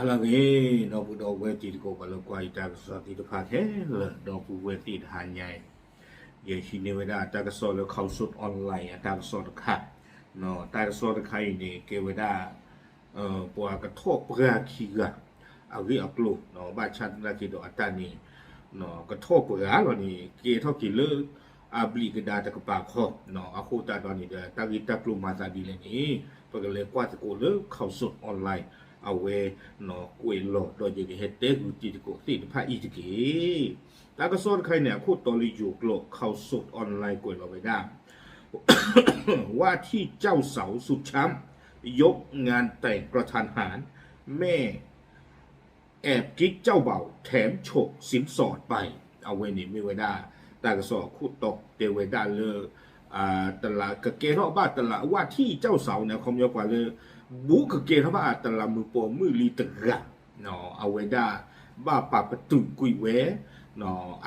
လၢအဂ့ၤ ဒီပုၢ်ဒီဝဲၢ်တံၤသကိး ပှၤလၢကွၢ်ယတၢ်ကစီၣ်သ့ၣ်တဖၣ်ခဲလၢာ် ဒီပုၢ်ဝဲၢ်သ့ၣ်တဟါညါအံၤ, ယဟံးန့ၢ်ဝဲဒၣ်တၢ်ကစီၣ်လၢ Khaosod Online အတၢ်ကစီၣ်တခါ, တၢ်ကစီၣ်တခါအံၤန့ၣ် ကဲဝဲဒၣ် ပှၤကထီၣ်ပှၢ်ခံဂၤ အဂ့ၢ်အကျိၤ, ဘၣ်ဆၣ်သနာ်က့ဒီးအတၢ်န့ၣ် ကထီၣ်ပှၢ်လီၤန့ၣ် ကဲထီၣ်က့ၤလၢ အဘျံးကဒါတကပၤခီ, အဃိသတးဒီးန့ၣ်ဒီး တၢ်ဂ့ၢ်တၢ်ကျိၤမၤသးဒ်လဲၣ်န့ၣ် ပကလဲၤကွၢ်သကိးလၢ Khaosod Online အဝဲ ကွဲးလီၤဒီးယကဟဲတဲဂုာ်တံၤသကိးသ့ၣ်တဖၣ်အံၤတက့ၢ်. တၢ်ကစီၣ်တခါအံၤန့ၣ် အခိၣ်တီလၢယိၤကျိာ် Khaosod Online ကွဲးလီၤဝဲဒၣ် ว่าที่เจ้าสาวสุดช้ำ ยกงานแต่งกระทันหัน แม่ แอบกิ๊กเจ้าบ่าวแถมฉกสินสอดไป အဝဲန့ၣ်မ့ၢ်ဝဲဒၣ် တၢ်ကစီၣ်အခိၣ်တီတဲဝဲဒၣ်လၢ တလးကကဲထီၣ်ဘၣ်တလး ว่าที่เจ้าสาว န့ၣ် အခီပညီပှၤလၢ ဘူးကကဲထီၣ်ဘၣ်အတလးမုၢ်ပိာ်မုၣ်လံတဂၤ အဝဲဒၣ် ဘၣ်ပာ်ပတုာ်ကွံာ်ဝဲ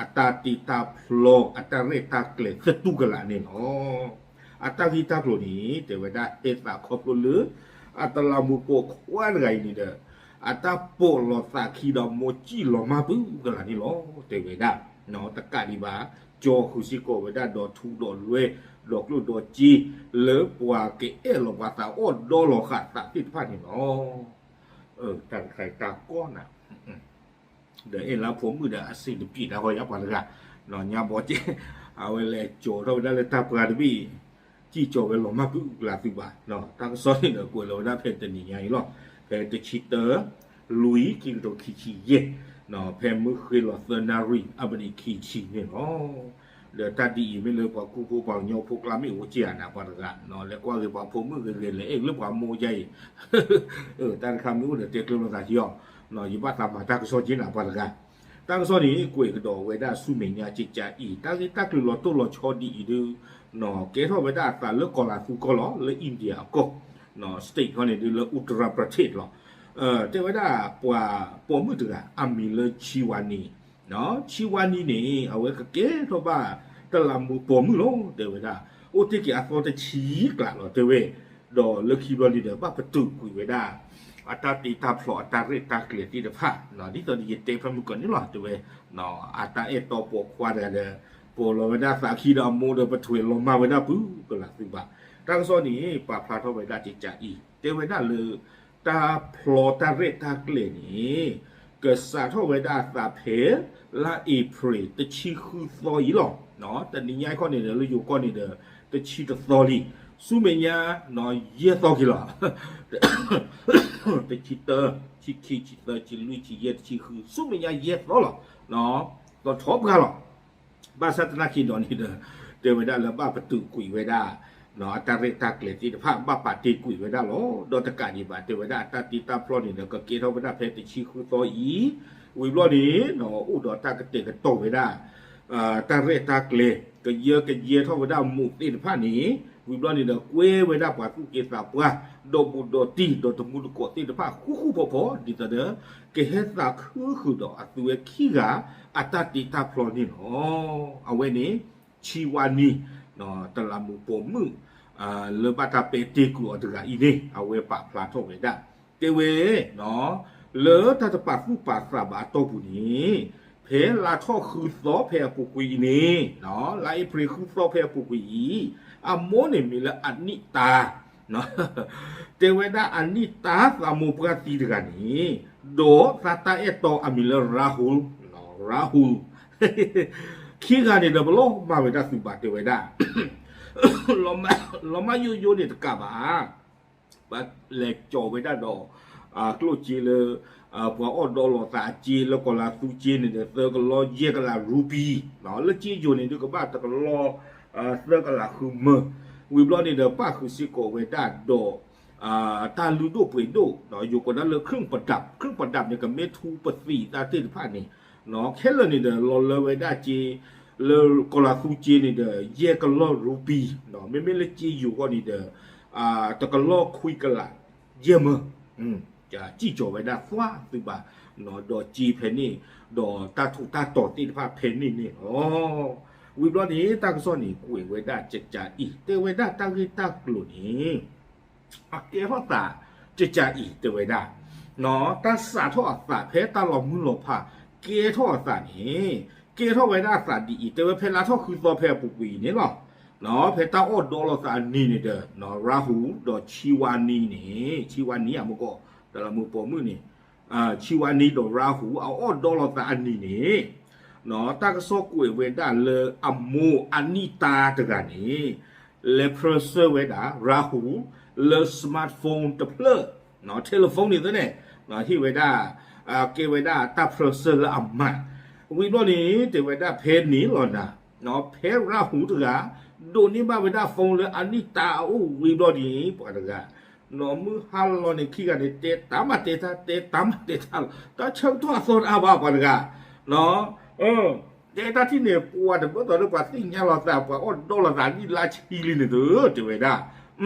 အတၢ်တ့တၢ်ဖျီအတၢ်ရဲၣ်တၢ်ကျဲၤသတူၢ်ကလာ်န့ၣ်လီၤ. အတၢ်ဂ့ၢ်တၢ်ကျိၤန့ၣ် တဲဝဲဒၣ်ဟဲသးခီဖျိလၢ အတလးမုၢ်ပိာ်ခွါတဂၤအံၤန့ၣ်ဒီး အတၢ်ပိာ်လီၤသးခံဒီးမိၢ်ကံၣ်လီၤမၢ်ပုၢ်ကလာ်န့ၣ်လီၤ. တဲဝဲဒၣ် တကးဒံးဘၣ် ကၠီဃုာ်စ့ၢ်ကီးဝဲဒၣ်ဒီးထူဒီးလွဲ ဒီးကျိၣ်ဒီးစ့ လၢပှၤကအဲၣ်လီၤပှၤသးအီၣ်ဒီလီၤဃာ်သးသ့ၣ်တဖၣ်န့ၣ်လီၤ. တၢ်တခါအံၤတၢ်ကီနၤ ဒီးအဲၣ်လၢဖိမုၣ်ဒီးအဆင်တပြေတၢ်ဃီယါပှၤတဂၤ, ညါဘီကဲ အဝဲလဲၤကၠီၤထီၣ်ဝဲဒၣ်လၢတၢ်ပှၢ်တဘ့ၣ် ကံၣ်ကၠီၤဝဲလီၤမၢ်ပုၢ်ကလာ်သုဘၣ်. တၢ်ကစီၣ်န့ၣ်ဒီးကွဲးလီၤဝဲဒၣ်ဖဲတနံၤညါအံၤလီၤ. ဖဲတဆံတၢ လွံၢ် ခံကထိခံဆံယဲၢ်, ဖဲမုၢ်ဃ့လီၤသၢနၣ်ရံၣ် အပနံးခံဆံန့ၣ်လီၤ. ဒီးတၢ်ဒ်အံၤမ့ၢ်လၢပှၤကူၣ်ဖိပှၤကညီဖိကျါမ့ၢ်အိၣ်က့ဧါန့ၣ် ပှၤတဂၤ လဲၤကွၢ်ဂ့ၤပှၤဖိမုၣ်ဂ့ၤဂ့ၤ လဲၤအဲၣ်လၢပှၤမိၢ်ယါအံၤ တၢ်တခါမ့ၢ်အိၣ်ဒီးတဲကျၢၤလိာ်သးက့ၤအီၤ, ယဘၣ်သးမၤတၢ်ကစီၣ်က့ၤန့ၣ် ပှၤတဂၤ. တၢ်ကစီၣ်န့ၣ် ကွဲးကဒီးဝဲဒၣ်ဆူမဲာ်ညါကကးအံၤ တၢ်ဂ့ၢ်တၢ်ကျိၤလီၤတိၢ်လီၤဆီဒ်အံၤဒု ကဲထီၣ်ဝဲဒၣ်အသးလၢကီၤလၤသူကီၢ်လီၤ လၢ India အကီၢ် state ခီန့ၣ်ဒုလၢ Uttar Pradesh လီၤ. တဲဝဲဒၣ်ပှၤပိာ်မုၣ်တဂၤ အမံၤလၢဆံဝါနံၤ, ဆံဝါနံၤန့ၣ် အဝဲကကဲထီၣ်ဘၣ်တလးမူးပိာ်မုၣ်လီၤ တဲဝဲဒၣ်, အိၣ်တ့ၢ်က့ၤအသီတဆံကျးလီၤ တဲဝဲ, ဒီးလၢခံဘျီန့ၣ်ဒီး ဘၣ်ပတုာ်ကွံာ်ဝဲဒၣ် အတၢ်တ့တၢ်ဖျီအတၢ်ရဲၣ်တၢ်ကျဲၤသ့ၣ်တဖၣ်, ဒ်သိးဒီးယတဲဖဲမုၢ်ကီၢ်န့ၣ်လီၤ တဲဝဲ, အတၢ်အဲၣ်တီပိာ်ခွါတဂၤဒီး ပိာ်လီၤဝဲဒၣ်သးခံဒီးအမိၢ်ဒီး ပထွဲးလီၤမၢ်ဝဲဒၣ်ပုၢ်ကလာ်သုဘၣ်. တၢ်ကစီၣ်န့ၣ် ပာ်ဖျါထီၣ်ဝဲဒၣ်ကကးအံၤ တဲဝဲဒၣ်လၢ တၢ်ဖျီတၢ်ရဲၣ်တၢ်ကျဲၤန့ၣ် ကစးထီၣ်ဝဲဒၣ်အသးဖဲ လါအ့ဖြ့ၣ် တဆံဃုသီအံၤလီၤ. တနံၤညါအံၤခီန့ၣ်ဒီး လၢယိၤကီၢ်န့ၣ်ဒီး တဆံတသီလံ. ဆူမဲာ်ညါ ယဲၢ်သီက့ၤလီၤ. တဆံတၢ, ဆံခံ, ဆံသၢ, ဆံလွံၢ်, ဆံယဲၢ်, တဆံဃု, ဆူမဲာ်ညါယဲၢ်သီလီၤ. ဒီးထီၣ်ပှၢ်လီၤ. ဘၣ်ဆၣ်သနာ်က့ဒီးန့ၣ်ဒီး တဲဝဲဒၣ်လၢဘၣ်ပတုာ်ကွံာ်ဝဲဒၣ် အတၢ်ရဲၣ်တၢ်ကျဲၤသ့ၣ်တဖၣ် ဘၣ်ပာ်တ့ၢ်ကွံာ်ဝဲဒၣ်လီၤ. ဒီးတကးဒံးဘၣ် တဲဝဲဒၣ်အတၢ်တ့တၢ်ဖျီန့ၣ်ဒီး ကကဲထီၣ်ဝဲဒၣ်ဖဲတဆံဃုသီအံၤ, ဝံၤဘျီန့ၣ် အိၣ်ဒီးတၢ်ကတဲာ်ကတီၤဝဲဒၣ် တၢ်ရဲၣ်တၢ်ကျဲၤ ကယၢကယဲထီၣ်ဝဲဒၣ်မူးသ့ၣ်တဖၣ်န့ၣ်, ဝံၤဘျီန့ၣ်ဒီး ကွဲဝဲဒၣ်ပှၤသူၣ်က့သးပှၢ် ဒီးဘူးဒီးတံၢ် ဒီးတမူတကိးသ့ၣ်တဖၣ် ဃူဃူဖိးဖိး ဒ်သိးဒီး ကဟဲသးခုဃုာ်ဒီးအသုဝဲခံဂၤ အတၢ်တ့တၢ်ဖျီန့ၣ်လီၤ. အဝဲန့ၣ် ဆံဝါနံၤ တလးမူးပိာ်မုၣ် လၢဘၣ်တၢ်ပဲာ်တ့ၢ်ကွံာ်အီၤတဂၤအံၤန့ၣ် အဝဲပာ်ဖျါထီၣ်ဝဲဒၣ် တဲဝဲ လၢတၢ်တပာ်သူၣ်ပာ်သးဘၣ်အတီၢ်ပူၤန့ၣ် ဖဲလါထီၣ်ဃုသီဖဲအပူၤကွံာ်အံၤန့ၣ်, လါအ့ဖြ့ၣ်ဃုသီဖဲအပူၤကွံာ်အံၤ, အမိၢ်န့ၣ်မံၤလၢအနံၣ်တာ် တဲဝဲဒၣ်အနံၣ်တာ်သးမိၢ်ပှၢ်သံတဂၤန့ၣ်, ဒီးသးတၢ်အဲၣ်တီအမံၤလၢ Rahul, Rahul ခံဂၤန့ၣ်ဒီးပလီၤမၢ်ဝဲဒၣ်သုဘၣ်တဲဝဲဒၣ် လီၤမၢ်ယိယိန့ၣ်တကးဘၣ် ပလဲၤကၠီၤဝဲဒၣ်ဒီး ကျိၣ်စ့လၢ ပှၤအီၣ်ဒီလီၤသးအစ့လၢကီၤလၤသူစ့န့ၣ်ဒီး သၢကလီယဲၢ်ကလးရူပံၤ, လၢစ့ယိၤန့ၣ်ဒုကဘၣ်တကလီ သၢကလးဃုမၢ, ဝံၤဘျီန့ၣ်ဒီး ပၣ်ဃုာ်စ့ၢ်ကီးဝဲဒၣ်ဒီး တၢ်လုၢ်ဒိၣ်ပှ့ၤဒိၣ် ယိၤကိးဒၣ်လၢ เครื่องประดับ, เครื่องประดับ န့ၣ် ကမ့ၢ်ထူပသံးတၢ်သ့ၣ်တဖၣ်န့ၣ်, ခဲလၢာ်န့ၣ်ဒီး လီၤလၢဝဲဒၣ်စ့ လၢကီၤလၤသူစ့န့ၣ်ဒီး ယဲၢ်ကလီရူပံၤ, မ့မ့ၢ်လၢစ့ယိၤဂီၢ်န့ၣ်ဒီး တကလီခွံကလးယဲၢ်မၢ, စံၣ်ကၠီၤဝဲဒၣ်သွါသုဘၣ် ဒီးစ့ဖဲန့ၣ် ဒီးတၢ်ထူးတၢ်တီၤသ့ၣ်တဖၣ်ဖဲန့ၣ်န့ၣ်လီၤ. ဝံၤဘျီန့ၣ် တၢ်ကစီၣ်န့ၣ် ကွဲးဝဲဒၣ်ကကးအံၤ တဲဝဲဒၣ်တၢ်ဂ့ၢ်တၢ်ကျိၤန့ၣ် အကဲထီၣ်သး ကကးအံၤ တဲဝဲဒၣ် တၢ်စးထီၣ်အသးဖဲတၢ်လီၤမုၢ်လီၤဖး ကဲထီၣ်အသးန့ၣ် ကဲထီၣ်ဝဲဒၣ်အသးဒ်အံၤ တဲဝဲဖဲလါထီၣ်ဃုသီဖဲအပူၤကွံာ်အံၤန့ၣ်လီၤ. ဖဲတၢ်အီၣ်ဒီလိာ်သးအနံၤန့ၣ်ဒီး ရၤဟူဒီးဆံဝါနံန့ၣ် ဆံဝါနံအမူကီၢ် တလးမူပိာ်မုၣ်န့ၣ် ဆံဝါနံဒီးရၤဟူအအီၣ်ဒီလိာ်သးအနံၤန့ၣ် တၢ်ကစီၣ်ကွဲးဝဲဒၣ်လၢအမိၢ်အနံၣ်တၢ်တဂၤန့ၣ် လဲၤဖြၢဆၢဝဲဒၣ် ရၤဟူ လၢ smartphone တဖျၢၣ် telephone န့ၣ်သ့န့ၣ် ဟ့ၣ်ဝဲဒၣ် ကဲဝဲဒၣ်တၢ်ဖြၢဆၢလၢအမၤ ဝံၤဘျီန့ၣ် တဲဝဲဒၣ်ဖဲန့ၣ်လီၤနၤ ဖဲရၤဟူတဂၤ ဒိးန့ၢ်ဘၣ်ဝဲဒၣ် phone လၢအနံၣ်တၢ်အအိၣ်ဝံၤဘျီန့ၣ် ပှၤတဂၤ နီၢ်မုၢ်ဟါလီၤန့ၣ်ခံဂၤန့ၣ် တဲတၢ်မၤတဲတၢ် တဲတၢ်မၤတဲတၢ်လီၤ တၢ်ဆၢကတီၢ်အသီတအါဘၣ်ပှၤတဂၤ တဲတၢ်ထံၣ်န့ၣ် ပှၤတဘၣ်သိးလၢပှၤသ့ၣ်ညါလိာ်သး ပှၤအီၣ်ဒီလိာ်သးနံၣ်လါဆံလံန့ၣ်သ့ တဲဝဲဒၣ်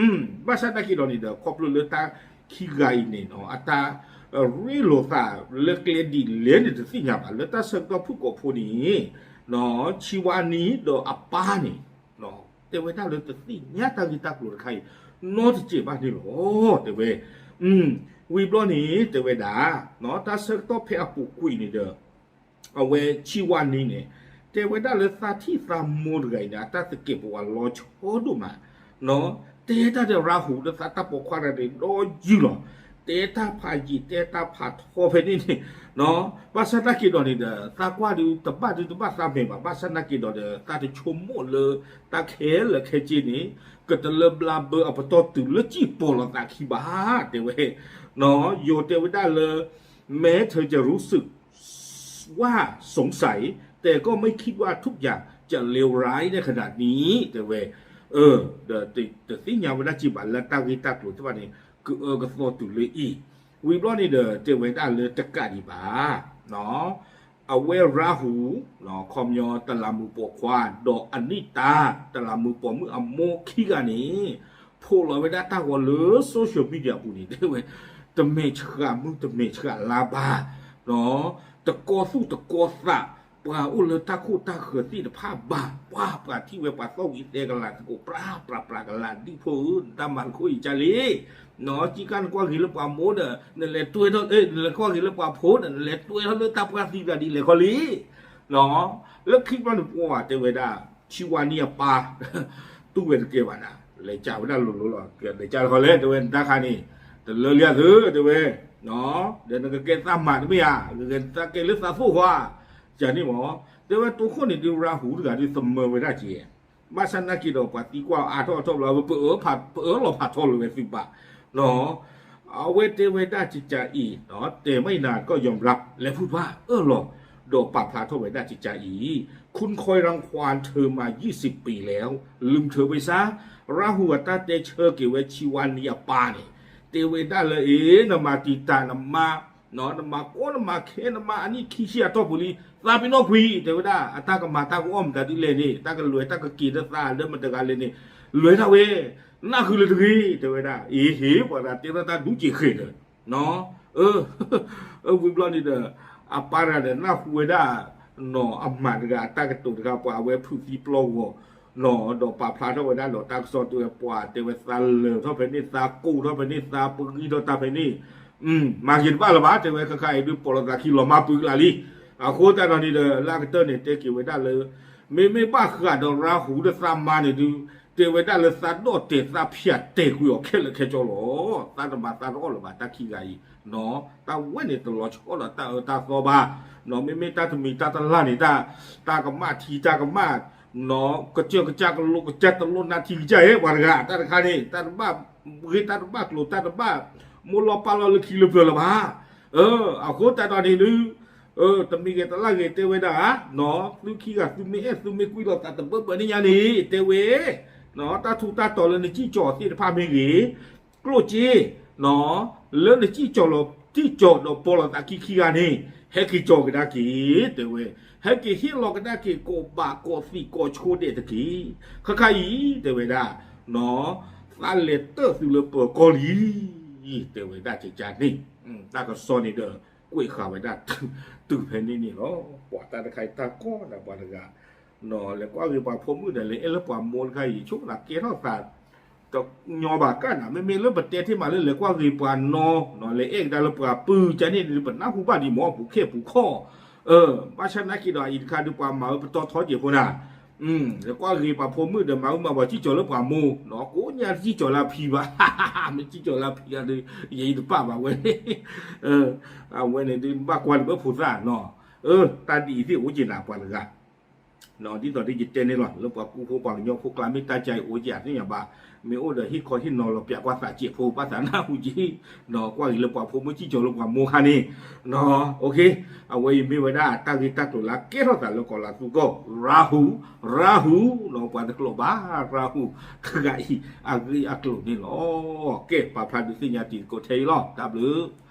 ဘၣ်ဆၣ်သနာ်က့ဒီးန့ၣ်ဒီး ခီဖျိလၢတၢ်ခံဂၤအံၤန့ၣ်နီၤ အတၢ်ရ့လိာ်သးလၢကျဲဒ်လဲၣ်န့ၣ်တသ့ၣ်ညါဘၣ် လၢတၢ်ဆၢကတီၢ်ဖုၣ်ကိာ်ဖိန့ၣ် ဆံဝါနံဒီးအပၢ်န့ၣ် တဲဝဲဒၣ်လၢတသ့ၣ်ညါတၢ်ဂ့ၢ်တၢ်ကျိၤတခါအံၤ နီတစဲးဘၣ်န့ၣ်လီၤ တဲဝဲ ဝံၤဘျီန့ၣ် တဲဝဲဒၣ် တၢ်ဆၢကတီၢ်ဖဲအပူၤကွံာ်န့ၣ်ဒီး အဝဲဆံဝါနံန့ၣ် တဲဝဲဒၣ်လၢသးထံၣ်သးမိၢ်တဂၤအံၤန့ၣ် အတၢ်သကဲးပဝးလီၤဆီဒိၣ်မး တဲတၢ်ဒီးရၤဟူဒီးသးတၢ်ပိာ်ခွါတဂၤန့ၣ် ဒီးယုၢ်လီၤ တဲတၢ်ဖးယံာ်တဲတၢ်ဖးထီဖဲန့ၣ်န့ၣ် ဘၣ်ဆၣ်သနာ်က့ဒီးန့ၣ်ဒီး သးကွၢ်ဒုးတဘၣ်ဒုးတဘၣ်သးမဲာ်ဘၣ် ဘၣ်ဆၣ်သနာ်က့ဒီးဒီး သးတဆိကမိၣ်လၢ တၢ်ခဲလၢာ်ခဲဆ့န့ၣ် ကတလၢဘျါဘၢအပတီၢ်တုၤလၢစံၣ်ပိာ်လိာ်သးခံဘၣ် တဲဝဲ ယိၤတဲဝဲဒၣ်လၢ แม้เธอจะรู้สึกว่าสงสัย แต่ก็ไม่คิดว่าทุกอย่างจะเลวร้ายได้ขนาดนี้ တဲဝဲ ဒီးတသ့ၣ်ညါဝဲဒၣ်စ့ၢ်ဘၣ်လၢတၢ်ဂ့ၢ်တၢ်ကျိၤသ့ၣ်တဖၣ်န့ၣ် ကအၢကသီတုၤလၢအံၤ ဝံၤဘျီန့ၣ်ဒီး တဲဝဲဒၣ်လၢတကးဒံးဘၣ် အဝဲရၤဟူ ခီပညီတလးမူးပိာ်ခွါ ဒီးအနံၣ်တၢ် တလးမူးပိာ်မုၣ်အမိၢ်ခံဂၤန့ၣ် ဖိးလီၤဝဲဒၣ်တၢ်ဂီၤလၢ social media အပူၤန့ၣ် တဲဝဲ တမဲာ်ဆှးမုၢ်တမဲာ်ဆှးလါဘၣ် တကီသူၣ်တကီသး ပှၤအိၣ်လၢတၢ်ခိၣ်တၢ်ဃၢၤသ့ၣ်တဖၣ်ဘၣ် ပှၤပှၤထံၣ်ဝဲပှၤသီၣ်ဝံၤသဲကလၤသကိး ပြးပြးပြးကလၤ ဒ်ဖိဧၢ နတၢ်မၤတခိၣ်အံၤကၢ်လံ နကံကၢ်နကွၢ်ဂ့ၤလၢပှၤမိၢ်ဒီး နလဲၤတွဲထီၣ် နလဲၤကွၢ်ဂ့ၤလၢပှၤဖိဒီး နလဲၤတွဲထီၣ်လၢတၢ်ပှၢ်သံသးဒ်လဲၣ်ခီလံ လၢခံဘျီန့ၣ်ပှၤတဲဝဲဒၣ် ဆံဝါနံအပၢ် တူၢ်ဝဲတကဲဘၣ်နၤ လဲၤကးဝဲဒၣ်လိၤလိၤလီၤ လဲၤကးလၢခီလဲၣ် တဲဝဲနတၢ်ခါန့ၣ် တလၢလံသု တဲဝဲ ဒီးနကကဲသးမၤတမ့ၢ်ဧါ နကကဲသးကဲလၢသးသိၣ်ဃီဧါ ကန့ၣ်မ့ၢ် တဲဝဲတိခိၣ်န့ၣ်ဒုးရၤဟူတဂၤဒုးသမၢဝဲဒၣ်က့ၤ ဘၣ်ဆၣ်သနာ်က့ဒီးပှၤသံကွၢ်အါထီၣ်အါထီၣ်ဘျီ ပအၢၣ်လီၤဖးထီလိာ်ဝဲသုဘၣ် အဝဲတဲဝဲဒၣ်ကကးအံၤ တဲမ့ၢ်နၤကီၢ်ယွၤဘျါ လဲၤဖုၣ်ဖးအၢၣ်လီၤ ဒီးပာ်ဖျါထီၣ်ဝဲဒၣ်ကကးအံၤ คุณคอยรังควานเธอมายี่สิบปีแล้ว ลืมเธอไปซะ ရၤဟူအတၢ်တဲဆၢက့ၤဝဲဆံဝါနံအပၢ်န့ၣ် တဲဝဲဒၣ်လၢအ့ နမၤတံာ်တာ်နမါ နမၤကီနမၤခဲနမါအနံၣ်ခံဆံအတီၢ်ပူၤလံ သးပ့ၤနီၣ်ကွံာ် တဲဝဲဒၣ် အတၢ်ကမၤတၢ်ကအီၣ်မတၤဒ်လဲၣ်န့ၣ် တၢ်ကလဲၤတၢ်ကက့ၤလၢသးလၢမတဂၤလဲၣ်န့ၣ် လဲၤဒၣ်ဝဲ နၢ်ဃုာ်လၢတဂ့ၤ တဲဝဲဒၣ် အ့ဟ့ၣ် ပှၤသးတဲထီၣ်တၢ်ဒူက့ၤဃဲၤဒီး ဝံၤဘျီန့ၣ်ဒီး အပၢ်တဂၤဒီးနၢ်ဟူဝဲဒၣ် နီၢ်အမါတဂၤအတၢ်ကတိၤတခါ ပှၤအဝဲဖုးသံပျီဂီၤ နီၢ်ဒီးပာ်ဖျါထီၣ်ဝဲဒၣ်ဒီးတၢ်ကစီၣ်တဲဝဲပှၤတဲဝဲသးလၢာ်ထီၣ်ဖဲန့ၣ် သးကိၢ်ထီၣ်ဖဲန့ၣ် သးပဂံၢ်ထီၣ်တၢ်ဖဲန့ၣ် မၤဂ့ၤတဘၣ်လၢၤဘၣ် တဲဝဲခဲခါအံၤဒုးပိာ်လိာ်သးခံလီၤမၢ်ပုၢ်ကလးလံ အဃိသတးဒီးန့ၣ်ဒီး လၢအကတၢၢ်န့ၣ် တဲက့ၤဝဲဒၣ်လၢ မ့မ့ၢ်ဘၣ်ဃးဒီးရၤဟူဒီးသးမါန့ၣ်ဒုး တဲဝဲဒၣ်လၢသးဒီၣ်တဲာ်သးဖၠးတဲာ်ကွံာ်အီၤခဲလၢာ်ခဲဆ့လီၤ သးတမၤသးတအီၣ်လၢၤဘၣ်တၢ်ခံဂၤအံၤ တၢ်ဝဲန့ၣ်တလီၤဆီဒီးတၢ်အၢတၢ်သီဘၣ် မ့မ့ၢ်တၢ်တမံၤတၢ်တလၢ်န့ၣ် တၢ်ကမၣ်ထံတၢ်ကမၣ် ကစၢၢ်ကစၢ်ကလိကစၢ်တလိၣ်နၢ်ထံကစၢ်ဧဲ ပှၤတဂၤ တၢ်တခါန့ၣ် တၢ်တဘၣ်ဂ့ၤတၢ်တဘၣ်ကျိၤတၢ်တဘၣ် မိၢ်လီၤပၢ်လီၤလၢခံလၢပျၢၤလၢၤဘၣ် အဃိသတးဒီးန့ၣ်ဒုး တမံၤဂ့ၤတလၢ်ဂ့ၤတဲဝဲဒၣ် သုခံဂၤသုမ့ၢ်အဲၣ်သုမ့ၢ်ကွံလိာ်သးတဘၢဘၢန့ၣ်ညါန့ၣ် တဲဝဲ တၢ်ထူးတၢ်တီၤလၢနစံၣ်ကၠီၤသ့ၣ်တဖၣ်မ့ၢ်ဂ့ၤ ကျိၣ်စ့ လၢနစံၣ်ကၠီၤလီၤတံၢ်ကၠီၤဒီးပိာ်လိာ်သးခံခံဂၤန့ၣ် ဟဲက့ၤကၠီၤကဒါက့ၤ တဲဝဲ ဟဲက့ၤဟ့ၣ်လီၤကဒါက့ၤကိးဘးကိးသံးကိးဆိဒဲးတက့ၢ် ခဲခါအံၤ တဲဝဲဒၣ် သးလဲၤတၢၣ်သုလၢပၢၤကီၢ်လံ တဲဝဲဒၣ်ကကန့ၣ် တၢ်ကစီၣ်န့ၣ်ဒီး ကွဲးဃာ်ဝဲဒၣ် တုၤဖဲန့ၣ်န့ၣ်လီၤ ပှၤတၢ်တခါအံၤတၢ်ကီၢ်ဒီးပှၤတဂၤ လဲၤကွၢ်ဂ့ၤပှၤဖိမုၣ်ဒီး လဲၤအဲၣ်လၢပှၤမိၢ်တခါအံၤ ဆိကမိၣ်ကဲထီၣ်သး တညီဘၣ်ကၣ်နၤ မ့မ့ၢ်လၢပတဲထဲမးလၢလဲၤကွၢ်ဂ့ၤပှၤနီၤ လဲၤအဲၣ်ကဒါလၢပှၤပုၢ်ကန့ၣ်ဒီး ပနၢ်ဟူဘၣ်ဒံးမ့ၢ်ပူၤခ့ၣ်ပူၤခီၣ်, ဘၣ်ဆၣ်နာ်က့ဒီးအံၤတခါဒီး ပှၤမၤဝဲပတီၢ်ထီက့ၤဖိနၤ, လဲၤကွၢ်ဂ့ၤပှၤဖိမုၣ်ဒီး မၤအုၣ်မၤပှၤစံၣ်ကၠီၤလၢပှၤမိၢ်နီၤ ကိးညါတစံၣ်ကၠီၤလၢအဖံဘၣ်, မ့ၢ်စံၣ်ကၠီၤလၢအဖံဒီး ယအံၤတပၣ်ဘၣ်ဝဲန့ၣ်, အဝဲန့ၣ်ဒုးဘၣ်ကွၢ်လၢဘၢဖိသၣ်နီၤ, တၢ်ဒ်အံၤသ့ၣ်အိၣ်က့ၤနၤပှၤတဂၤ ဒ်သိးဒီးယတဲန့ၣ်လီၤ လၢပှၤကူဖိပှၤကညီဖိကျါ မ့ၢ်တၢ်ကါအံၤအိၣ်က့ၤအသ့ၣ်ညါဘၣ်, မ့ၢ်အိၣ်ဒီးဟ့ၣ်ခီဟ့ၣ်နီၤလီၤပၠးကွၢ်သးစဲးဖိ ဘၣ်သးနၢ်ဟူက့ၤ, ကွၢ်ဂ့ၤလၢပှၤဖိမုၣ်စံၣ်ကၠီၤလၢပှၤမိၢ်ခါန့ၣ်, အဝဲအံၤမ့ၢ်ဝဲဒၣ်တၢ်ဂ့ၢ်တၢ်ကျိၤလၢ ကဲထီၣ်သးလၢကီးလၤသူကီၢ် ရၤဟူ, ရၤဟူ, ပှၤတကျိာ်ဘၣ် ရၤဟူ, တဂၤအံၤ အဂ့ၢ်အကျိၤန့ၣ်လီၤ, ကဲ ပာ်ဖျါဒုးသ့ၣ်ညါတံၤသကိးထဲအံၤလီၤ တၢ်ဘျုး